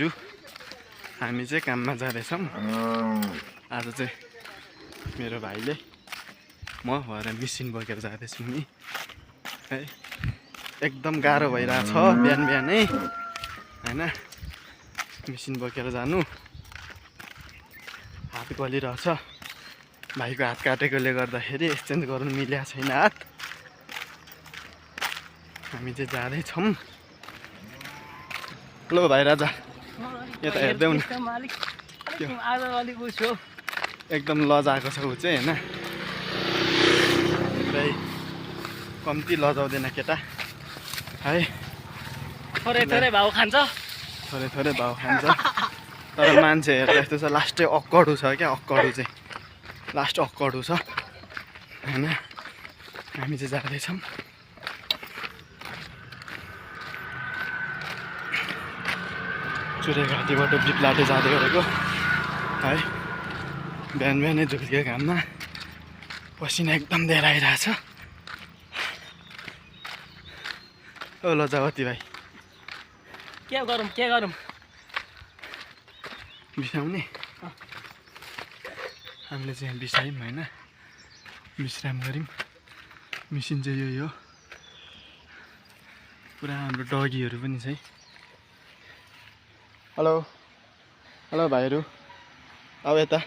हामी चाहिँ काममा जाँदैछौँ। आज चाहिँ मेरो भाइले म भएर मिसिन बोकेर जाँदैछु नि है। एकदम गाह्रो भइरहेछ बिहान बिहानै हैन, मिसिन बोकेर जानु। हात गलिरहेछ, भाइको हात काटेकोले गर्दाखेरि एक्सचेन्ज गर्नु मिलेको छैन हात। हामी चाहिँ जाँदैछौँ। लो भाइ राजा यता हेर्दै हुनु, एकदम लजाएको छ ऊ चाहिँ होइन। भाइ कम्ती लजाउँदैन केटा है, थोरै थोरै भाउ खान्छ, थोरै थोरै भाउ खान्छ। तर मान्छे हेर्दा यस्तो छ, लास्टै अक्कडु छ क्या, अक्कडु चाहिँ लास्ट अक्कडु छ होइन। हामी चाहिँ जाँदैछौँ। चुरे घाटीबाट बिप्लाटे जाँदै गरेको है। बिहान बिहानै झुल्किएको घाममा पसिना एकदम धेरै आइरहेछ। ओ लजावती भाइ के गरौँ बिसाउने हामीले चाहिँ बिसायौँ होइन, विश्राम गऱ्यौँ। मिसिन चाहिँ यही हो। पुरा हाम्रो डगीहरू पनि छ है। हेलो हेलो भाइहरू, अब यता